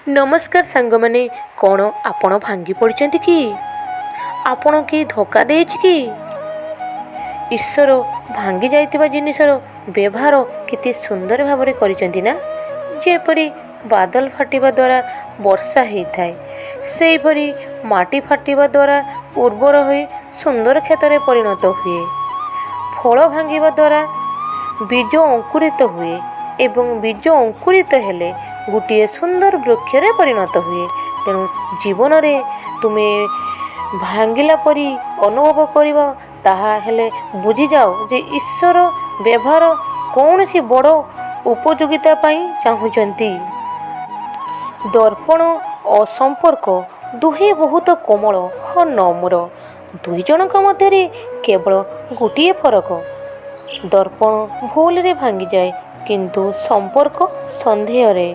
ନମସ୍କାର ସାଙ୍ଗମାନେ, କ'ଣ ଆପଣ ଭାଙ୍ଗି ପଡ଼ିଛନ୍ତି କି? ଆପଣ କି ଧୋକା ଦେଇଛି କି? ଈଶ୍ୱର ଭାଙ୍ଗି ଯାଇଥିବା ଜିନିଷର ବ୍ୟବହାର କେତେ ସୁନ୍ଦର ଭାବରେ କରିଛନ୍ତି ନା? ଯେପରି ବାଦଲ ଫାଟିବା ଦ୍ୱାରା ବର୍ଷା ହେଇଥାଏ, ସେହିପରି ମାଟି ଫାଟିବା ଦ୍ୱାରା ଉର୍ବର ହୋଇ ସୁନ୍ଦର କ୍ଷେତରେ ପରିଣତ ହୁଏ। ଫଳ ଭାଙ୍ଗିବା ଦ୍ୱାରା ବୀଜ ଅଙ୍କୁରିତ ହୁଏ ଏବଂ ବୀଜ ଅଙ୍କୁରିତ ହେଲେ ଗୋଟିଏ ସୁନ୍ଦର ବୃକ୍ଷରେ ପରିଣତ ହୁଏ। ତେଣୁ ଜୀବନରେ ତୁମେ ଭାଙ୍ଗିଲା ପରି ଅନୁଭବ କରିବ, ତାହା ହେଲେ ବୁଝିଯାଅ ଯେ ଈଶ୍ୱର ବ୍ୟବହାର କୌଣସି ବଡ଼ ଉପଯୋଗିତା ପାଇଁ ଚାହୁଁଛନ୍ତି। ଦର୍ପଣ ଓ ସମ୍ପର୍କ ଦୁହେଁ ବହୁତ କୋମଳ ଓ ନମ୍ର। ଦୁଇ ଜଣଙ୍କ ମଧ୍ୟରେ କେବଳ ଗୋଟିଏ ଫରକ, ଦର୍ପଣ ଭୁଲରେ ଭାଙ୍ଗିଯାଏ, କିନ୍ତୁ ସମ୍ପର୍କ ସନ୍ଦେହରେ।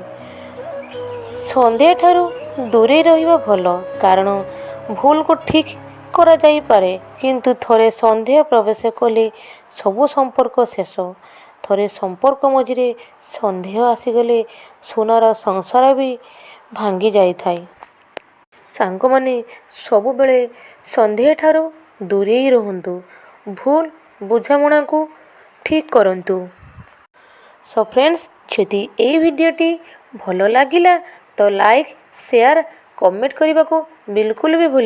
ସନ୍ଦେହଠାରୁ ଦୂରେଇ ରହିବା ଭଲ, କାରଣ ଭୁଲକୁ ଠିକ୍ କରାଯାଇପାରେ, କିନ୍ତୁ ଥରେ ସନ୍ଦେହ ପ୍ରବେଶ କଲେ ସବୁ ସମ୍ପର୍କ ଶେଷ। ଥରେ ସମ୍ପର୍କ ମଝିରେ ସନ୍ଦେହ ଆସିଗଲେ ସୁନାର ସଂସାର ବି ଭାଙ୍ଗି ଯାଇଥାଏ। ସାଙ୍ଗମାନେ, ସବୁବେଳେ ସନ୍ଦେହଠାରୁ ଦୂରେଇ ରୁହନ୍ତୁ, ଭୁଲ ବୁଝାମଣାକୁ ଠିକ୍ କରନ୍ତୁ। ସୋ ଫ୍ରେଣ୍ଡସ୍, ଯଦି ଏଇ ଭିଡ଼ିଓଟି ଭଲ ଲାଗିଲା ତ ଲାଇକ୍, ସେୟାର, କମେଣ୍ଟ କରିବାକୁ ବିଲକୁଲ ବି ଭୁଲିବେନି।